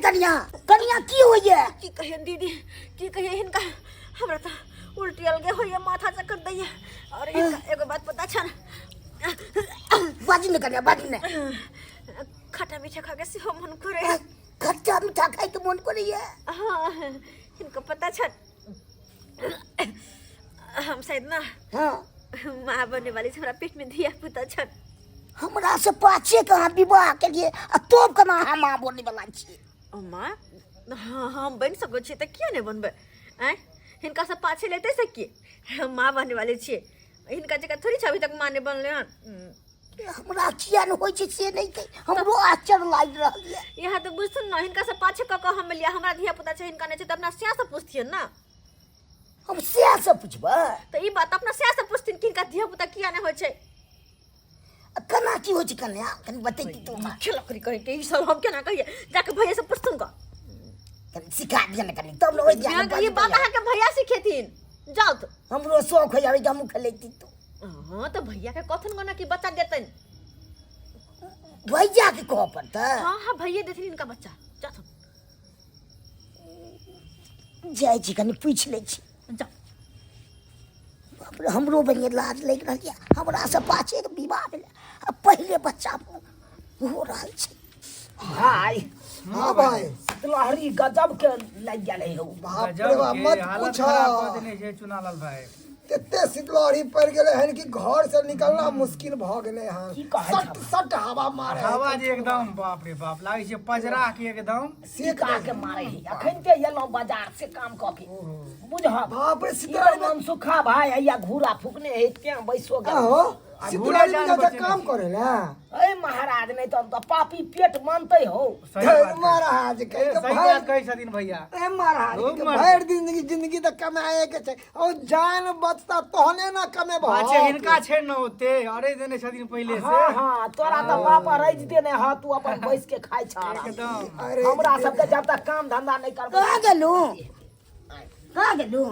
कनिया कनिया की होइए की कहिए दीदी की कहिए हिनका हमरा तऽ उल्टी अलगे होइए माथा चक्कर दैए और हिनका एगो बात पता छ ने बाजू ने कनिया बाजू ने खट्टा मीठा खा के सेहो मन करे खट्टा मीठा खाइके मोन करैए हाँ हिनका पता छ हम शायद ना हाँ माँ बने वाली छै, हमरा पेट में धिया पुता छन हमरा से पाछे के अहाँ विवाह केलिए आ तब केना अहाँ माँ बने वाला छी ओ माँ हाँ हम बनि सकै छियै तऽ किया नहि बनबै आँय हिनका से पाछे लेतै से की हम माँ बने वाले छियै हिनका जकाँ थोड़ी छै अभी तक माँ नहि बनलै हन हमरा किया नहि होइ छै से नहि कहि हमरो आश्चर्य लागि रहल यऽ यहाँ तऽ बुझथुन ने हिनका से पाछे कऽ कऽ हम लिया हमरा धिया पुता छै हिनका नहि छै तऽ अपना स्या से पुछथिन ने हम सएह से पुछबै तऽ ई बात अपना स्या से पुछथिन कि हिनका धिया पुता किया नहि होइ छै आ केना की होइ छै कन्या कनि बतैती तू हमरा खेला करी कही के ई सब हम केना कहिए जाके भैया से पुछथुन कऽ कनि सिखा दिअ ने कनि तब ने ओहि ज्ञान ई बात अहाँके भैया सिखेथिन जाउ तऽ हमरो शौक होइए कि हमहूँ खेलैती तू हाँ तऽ भैया के कहथुन गो ना कि बच्चा देतनि भैया के कहऽ पड़तै हाँ हाँ भैया देथिन इनका बच्चा जाथुन जाइ छी कनि पूछि लै छी जाउ बाप रे हमरो बनिए लाज लागि रहल यऽ हमरा से पाछे के विवाह भेलै आ पहिले बच्चा हो रहल छै भाई हाँ भाई शीतलहरी गजब के लागि गेल है हौ बाप रे गजब बाप के मत हालत पूछ खराब कऽ देने छै चुनालाल भाई कते शीतलहरी पड़ि गेलै हन कि घर से निकलना मुश्किल भऽ गेलै हन की कहै सट सट हवा मारे है। हवा जे एकदम बाप रे बाप लागै छै पजरा के एकदम सेक का के मारे है अखन ते एलहुँ बाजार से काम कऽ के बुझह बाप रे ई शीतलहरी में मनसुखा भाई हैया घूरा फूकने है तें बैसो गेल आहो आ शीतलहरी में घूरा जाके जान काम बचेने करे ला ए महाराज नहीं तो तो पापी पेट मानते हो सही बात महाराज कहि ए, के सही भरि बात कहै छथिन भैया ए महाराज खूब के मर्द। भरि जिंदगी जिंदगी तऽ कमाए के छै और जान बचता तहने ना कमेबह अच्छा हिनका छै ने ओते अरे देने छथिन पहिले से हाँ हाँ तोरा तो बाप रज देने ह तू अपन बैस के खाइ छ एकदम अरे हमरा सबके जब तक काम धंधा नहीं करबै कहाँ गेलहुँ कहाँ गेलहुँ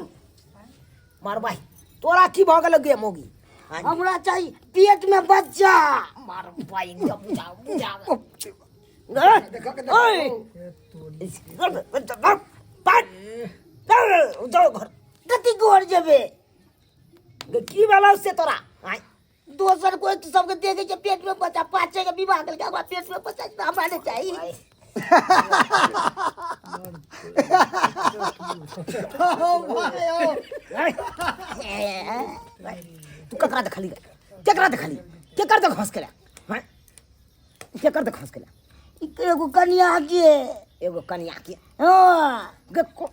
मारबाई तोरा की भऽ गेल गे मोगी हमरा चाही पेट में बच्चा मारबाई जब बुझा बुझा देखो के देखो जाओ घर कथी घर जेबे की भेलौ से तोरा आँय दोसर कोई तो सबके देखे छै पेट में बच्चा पाँच के विवाह केलकै हमरा पेट में बच्चा छै, हमरा नहि चाही भाई ओ तू ककरा देखली केकरा देखली केकर देख हंस केला हैं केकर देख हंस केला ई एगो कनिया के एगो कनिया के हाँ गे को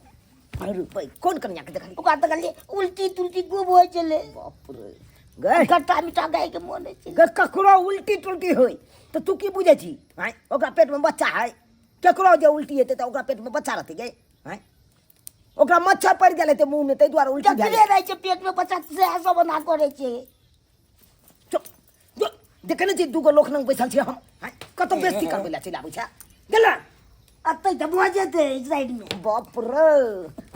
अरे भाई कौन कनिया के देखली ओकरा तऽ कहलियै उल्टी तुल्टी खूब होइ छलै बाप रे गे खट्टा मीठा खायके मोन होइ छलै गे ककरो उल्टी तुल्टी होय तऽ तू की बुझै छी हैं ओकरा पेट में बच्चा है केकरो जे उल्टी हेतै तऽ ओकरा पेट में बच्चा रहतै गे हैं ओकरा मच्छर पड़ि गेल हेतै मुँह में ताहि दुआरे उल्टी भए जकरे गेल रहै छै पेट में बच्चा सएह सब ओना करै छै चुप जो देखै नहि छी दूगो लोक लग बैसल छी हम हैं कतौ बेइज्जती करबै लए चलि आबै छै गेल अतै तऽ भऽ जेतै एहि साइड में बाप रे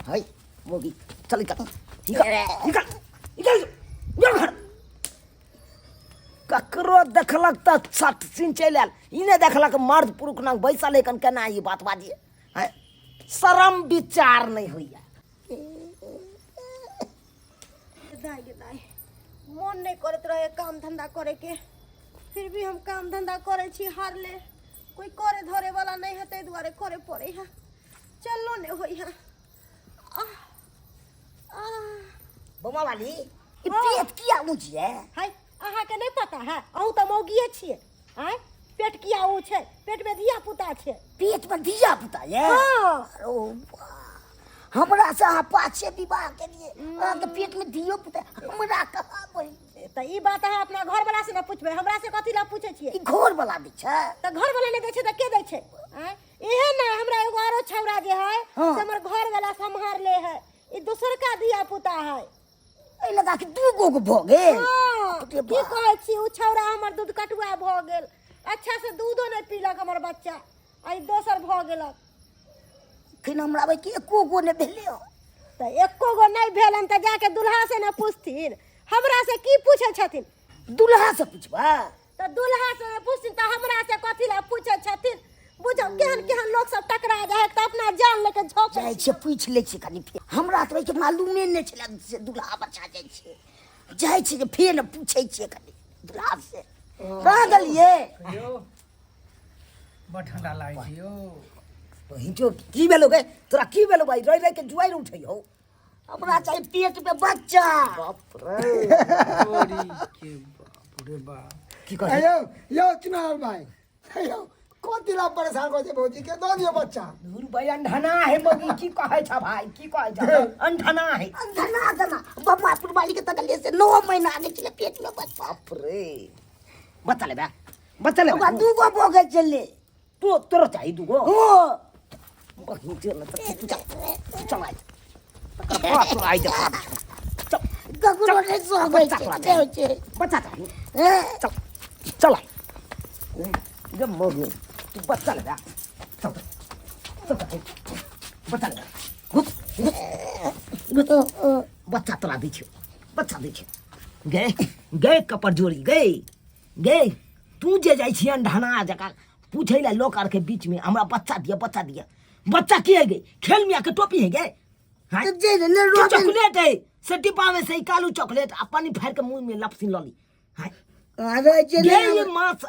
है मोगी चल निकल निकल निकल निकल जो घर ककरो देखलक तऽ सट सीन चलि आयल ई नहि देखलक मर्द पुरुष नंग बैसल है कन केना ई बात बाजी है शरम विचार नहि होइया दाई गे दाई मोन नहि करैत रहे काम धंधा करे के फिर भी हम काम धंधा करै छी हारले कोई करे धरे वाला नहीं है ताहि दुआरे करे पड़े है चलो नहीं होई है आह आह बमा वाली ई पेट किया ऊँच है हाय अहाँके नहि पता है अहूँ तऽ मौगिए छियै आँय पेट किया ऊँच छै पेटमे धिया पुता छै पेट में धिया पुता ये हाँ। अरे वाह। हमरा से अहाँ पाछे विवाह के लिए अहाँके पेट में धियो पुता हमरा कहाँ बहिन तऽ ई बात अहाँ अपना घरवला से ने पूछबै हमरा से कथी लए पूछै छियै ई घोर वाला दै छै तऽ घरवला नहि दै छै तऽ के दै छै आँय एहे ने हमरा एगो आरो छौड़ा जे है हाँ। से हमर घरवला सम्हारले है ई दोसरका धिया पुता है एहि लगा के दू गो के भऽ गेल हाँ, अरे की बाप। कहै छी ओ छौड़ा हमर दूध कटुआ भऽ गेल अच्छा से दूधो नहि पीलक हमर बच्चा आ ई दोसर भऽ गेलक एखन हमरा आबै कि एको गो नहि भेलै हँ। तऽ एको गो नहि भेलन तऽ जाके दुल्हा से ने पूछथिन हमरा से की पूछै छथिन दुल्हा से पुछबै तऽ दुल्हा से ने पूछथिन तऽ हमरा से कथी लए पूछै छथिन बुझौ केहन केहन लोक सब टकरा जाइ है जान लेके झोंकै जाइ छियै पूछि लै छियै कनि फेर हमरा तऽ ओहिके मालूमे नहि छलै से दुल्हा बच्चा जाइ छै जाइ छियै जे फेर पूछै छियै कनि दुल्हा से कहाँ गेलियै यौ बड़ ठंडा लागै छै यौ बहिन की भेलो गे तोरा की भेलो भाई रहि रहि के जुआरि उठै हौ हमरा चाही पेट में बच्चा बाप रे तोरी के बाप रे बाप की कहै यौ यौ चुनाव भाई यौ कथी ला परेशान करै छै भौजी के दऽ दियौ बच्चा दूर भाई अंधना है मगी की कहै छ भाई की कहै छ अंधना है अंधना अंधना बम्मा पुरवाली के तकलिए से 9 महीना आगे चले पेट में बच्चा बाप रे बच्चा लेबे बच्चा ओकरा लेबे दूगो भऽ गेल छलै तो तोरो चाही दूगो हो बहिन चल न तू चल चल आइ तकर बाप तोरा आइ देखा चल ककरो नहि सहबै बच्चा छै तोरा नहि होइ छै बच्चा चाही हें? चल चल आइ गे मगी तू बच्चा लेबे चल चल चल बच्चा लेबे घुस घुस घुस बच्चा तोरा दै छियौ बच्चा दै छियौ गे गे कपर जोड़ी गे गे तू जे जाइ छियै अंढना जकाँ पूछै लए लोक आरके बीचमे हमरा बच्चा दिअ बच्चा दिअ बच्चा की है गे खेल मियाँ के टोपी है गे हाँ? तऽ जे ने की रोटी चॉकलेट है से डिब्बा में से ही कालू चॉकलेट आ पानी फाड़ के मुंह में लपसिन लली हाँ? रहै छै गे ने ये मास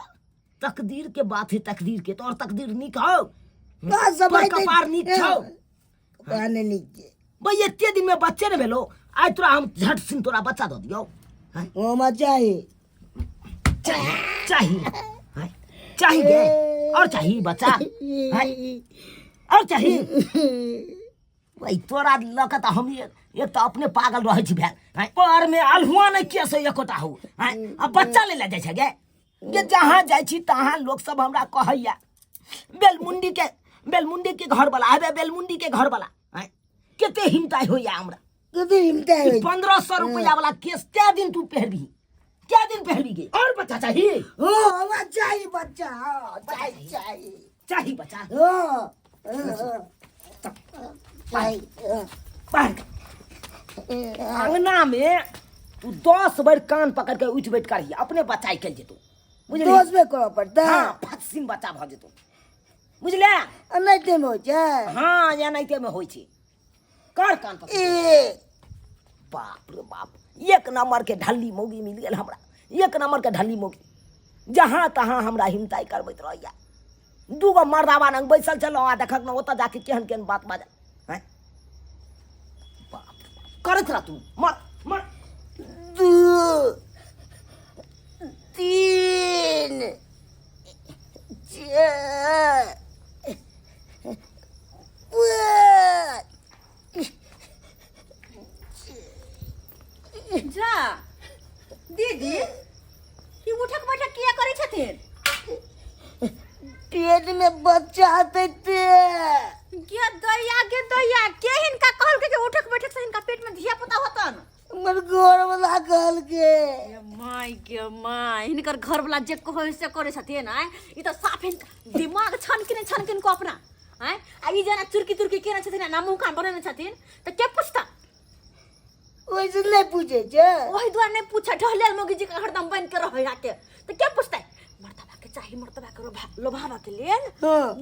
तकदीर के बात है तकदीर के तोर तकदीर नीक हौ हाँ, सब तोर आइ तऽ- कपार नीक छौ कपार नहि नीक छै भाई एते दिन में बच्चे ने भेलो आइ तोरा हम झट सिन तोरा बच्चा दऽ दियौ हाँ? हमरा चाही चाही चाही हाँ? चाही गे और चाही बच्चा हाँ? और चाही भाई तोरा लऽ कऽ तऽ हम एक तऽ अपने पागल रहै छी भेल हाँ? पर में अल्हुआ नहि केस एकोटा हो हाँ? आ बच्चा ले लए जाइ छै गे गे जहाँ जाइ छी तहाँ लोक सब हमरा कहैया बेलमुंडी के बेलमुंडी के घर वाला हेबे बेलमुंडी के घर वाला आँय कते हिमताइ होइया हमरा कते हिमताइ होइ 1500 रुपया वाला केस कै दिन तू पहरबी कै दिन पहरबी गे और बच्चा चाही हो हमरा चाही बच्चा हाँ, चाही चाही चाही बच्चा हाँ, हाँ, चाही हाँ। पढ़ अंगना में तू 10 बेर कान पकड़ के उठ बैठ करही अपने बच्चा निकलि जेतौ बुझलिही दोस में करऽ पड़तै हाँ फटसिन बच्चा भऽ जेतौ बुझले एनाहिते मे होइ छै हाँ एनाहिते मे होइ छै कर कान पकड़ ए बाप रे बाप एक नंबर के ढल्ली मौगी मिल गेल हमरा एक नंबर के ढल्ली मौगी जहाँ तहाँ हमरा हिमताइ करबैत रहैया दूगो मर्दाबा नंग बैसल छलहुँ आ देखक ने ओतऽ जाके केहन केहन बात बाजल आँय बाप रे बाप करैत रह तू मर मर 2 3 4 5 जा दीदी ई उठक बैठक किया करै छथिन पेट में बच्चा हेतै ते गे दैया गे दैया के हिनका कहलकै जे उठक बैठक से हिनका पेट में धिया पुता होतन हमर घर वाला कहलकै गे माय गे माय हिनकर घर वाला जे कहै से करै छथिन आँय ई तऽ साफ हिनका दिमाग छनकिन छनकिन को अपना आँय आ ई जेना चुरकी तुरकी केने छथिन आ ना मुँह कान बनेने छथिन तऽ के पुछता ओहिसँ नहि पूछै छै ओहि दुआरे नहि पूछे ढहलेल मौगी जी के हरदम बनि के रहै आके तऽ के पुछतै मर्दबा के चाही मर्दबा के लोभा लोभावा के लेल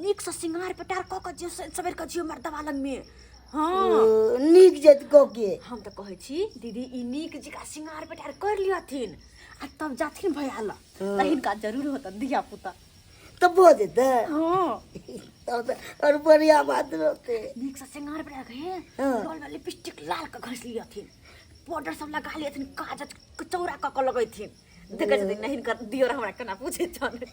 नीक से सिंगार पेटार कऽ के जे सवेर के जियो मर्दबा लग में हाँ ओ, नीक जेत कऽ के हम तऽ कहै छी दीदी ई नीक जकाँ सिंगार पेटार कर लियथिन आ तब जाथिन भैया लग तऽ हिनका जरूर होतन धिया पुता तब भऽ जेतै हाँ तब तऽ आओर बढ़िआँ बात रहतै नीक से सिंगार पेटार के लाल वाली लिपस्टिक लाल के घसि लियथिन पाउडर सब लगा लियथिन काजर चौड़ा कऽ के लगैथिन देखै छथिन नहि हिनकर दियोर हमरा केना पूछै छनि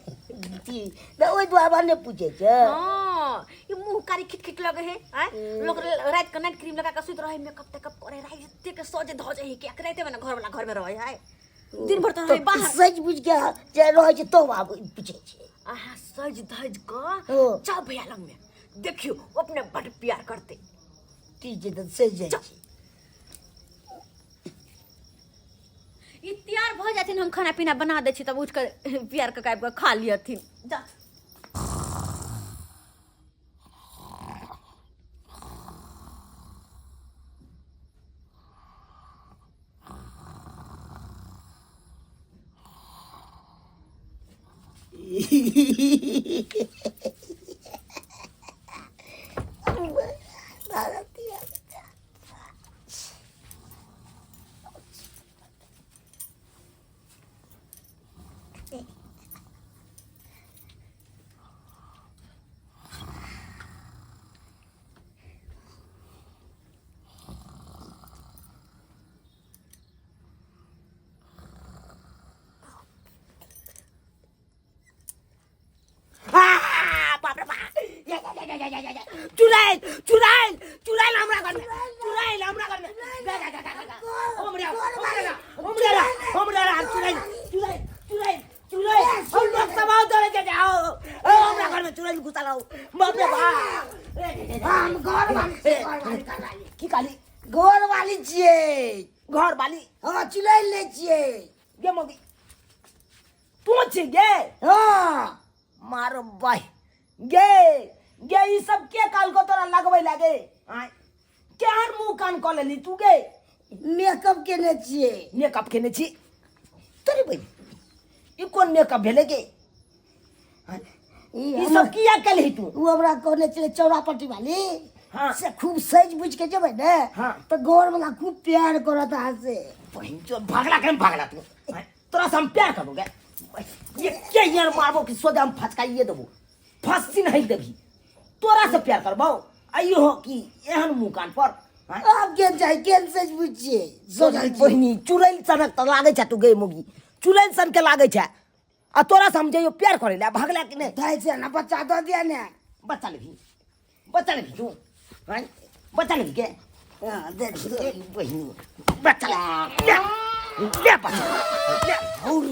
जी तऽ ओहि दुआरे नहि पूछै छै हाँ ई मुँह कारी खिट खिट लगे है आँय लोग राति के नाइट क्रीम लगा के सुति रहे मेकअप तेकअप करे राति के सजे धजे है किया राति में ना घर वाला घर में रहे है दिन भर तऽ रहे बाहर सज बुझ के जे रहै छै तब आब पूछै छै अहाँ सज धज कऽ जाउ भैया लग में देखियौ ओ अपने बड प्यार करते ठीक छै तऽ सजि जाइ छै ई तैयार भऽ जाथिन हम खाना पीना बना दै छी तब उठि कऽ प्यार कऽ आबि कऽ खा लियथिन जा चुड़ैल चुड़ैल चुड़ैल हमरा घर में चुड़ैल हमरा घर में गा गा गा गा गा हमरा हमरा हमरा हमरा चुड़ैल चुड़ैल चुड़ैल चुड़ैल हम लोग सब आओ दौड़े के जाओ ओ हमरा घर में चुड़ैल घुसल आओ बाप रे बाप। हम घर वाली छियै, घर वाली, घर वाली। की कहली? घर वाली छियै। घर वाली? हँ, चुड़ैल नहि छियै। गे मौगी, तू छी गे? हँ। मारो बाई गे गे, ई सब के काल को तोरा लगबै लागे? आय, केहन मुंह कान कऽ लेली तू गे? मेकअप केने छियै। मेकअप केने छी? तोरी बहिन, ई कोन मेकअप भेलै गे? ई ई सब किया केलही तू? ओ हमरा कहने छलै चौरा पट्टी वाली। हाँ। से खूब सज बुझ के जेबै ने। हाँ। तऽ गोर वाला खूब प्यार करत अहाँ से। बहिन जो, भागला के भागला तू। आय, तोरा से हम प्यार करबो गे? ये के यार मारबो कि सोझा हम फचकाइए देबो, फंसी नहीं देबी। तोरा से प्यार करबो आइयो हो कि एहन मुंह कान पर? आय? आब केहन चाही, केहन सज बुझ छियै सोझल छियै। बहिनी, चुड़ैल सनक तऽ लागै छै तू गे मुगी, चुड़ैल सन के लागै छै आ तोरा से हम जइयो प्यार करे ला, भागला कि नहीं? दाइ छै ना, बच्चा दऽ दिया ने। बच्चा लेबही? बच्चा लेबही तू? आँय, बच्चा लेबही के? हाँ, दे दे। बहिनी, बच्चा ले ले ले, बच्चा ले। और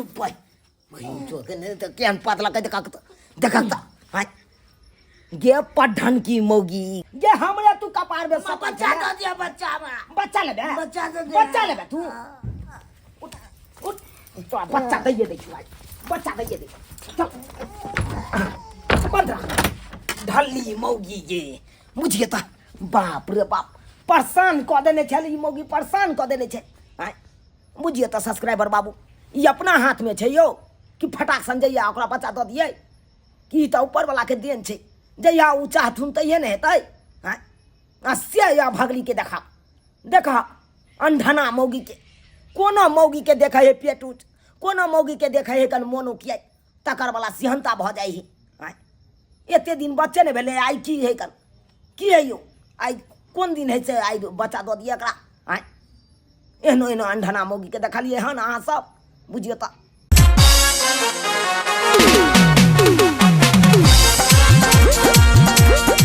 बहिन जो के नहीं तऽ केहन पतला के देखा तऽ, देखा तऽ। आँय गे पढ़न की मौगी गे, हमरा तू कपार में सपा। बच्चा दऽ दिया, बच्चा हमरा। बच्चा लेबे? बच्चा दऽ दिया। बच्चा लेबे तू? उठ उठ, तोरा बच्चा दैये दै छियौ आइ, बच्चा दैये दै। चल, बंद रख। ढल्ली मौगी गे, बुझिए तऽ बाप रे बाप, परेशान कऽ देने छल ई मौगी, परेशान कऽ देने छै। आँय बुझिए तऽ सब्सक्राइबर बाबू, ई अपना हाथमे छै यौ कि फटाक सन जइया ओकरा बच्चा दऽ दियै कि तऽ ऊपर वाला के देन छै, जहिया ओ चाहथुन तहिये ने हेतै। आँय, आ से या भगली के देखा देखा अंधना मौगी के, कोनो मौगी के देखै है पेट उट, कोनो मौगी के देखै है कन मोन उकियाइ, तकर वाला सिहनता भऽ जाइ है। आँय, एते दिन बच्चे नहि भेलै, आइ की है कन की है यौ? आइ कोन दिन है से आइ बच्चा दऽ दिअ एकरा? आँय, एहनो एहनो अंधना मौगी के देखलियै हन अहाँ सब? बुझियौ तऽ।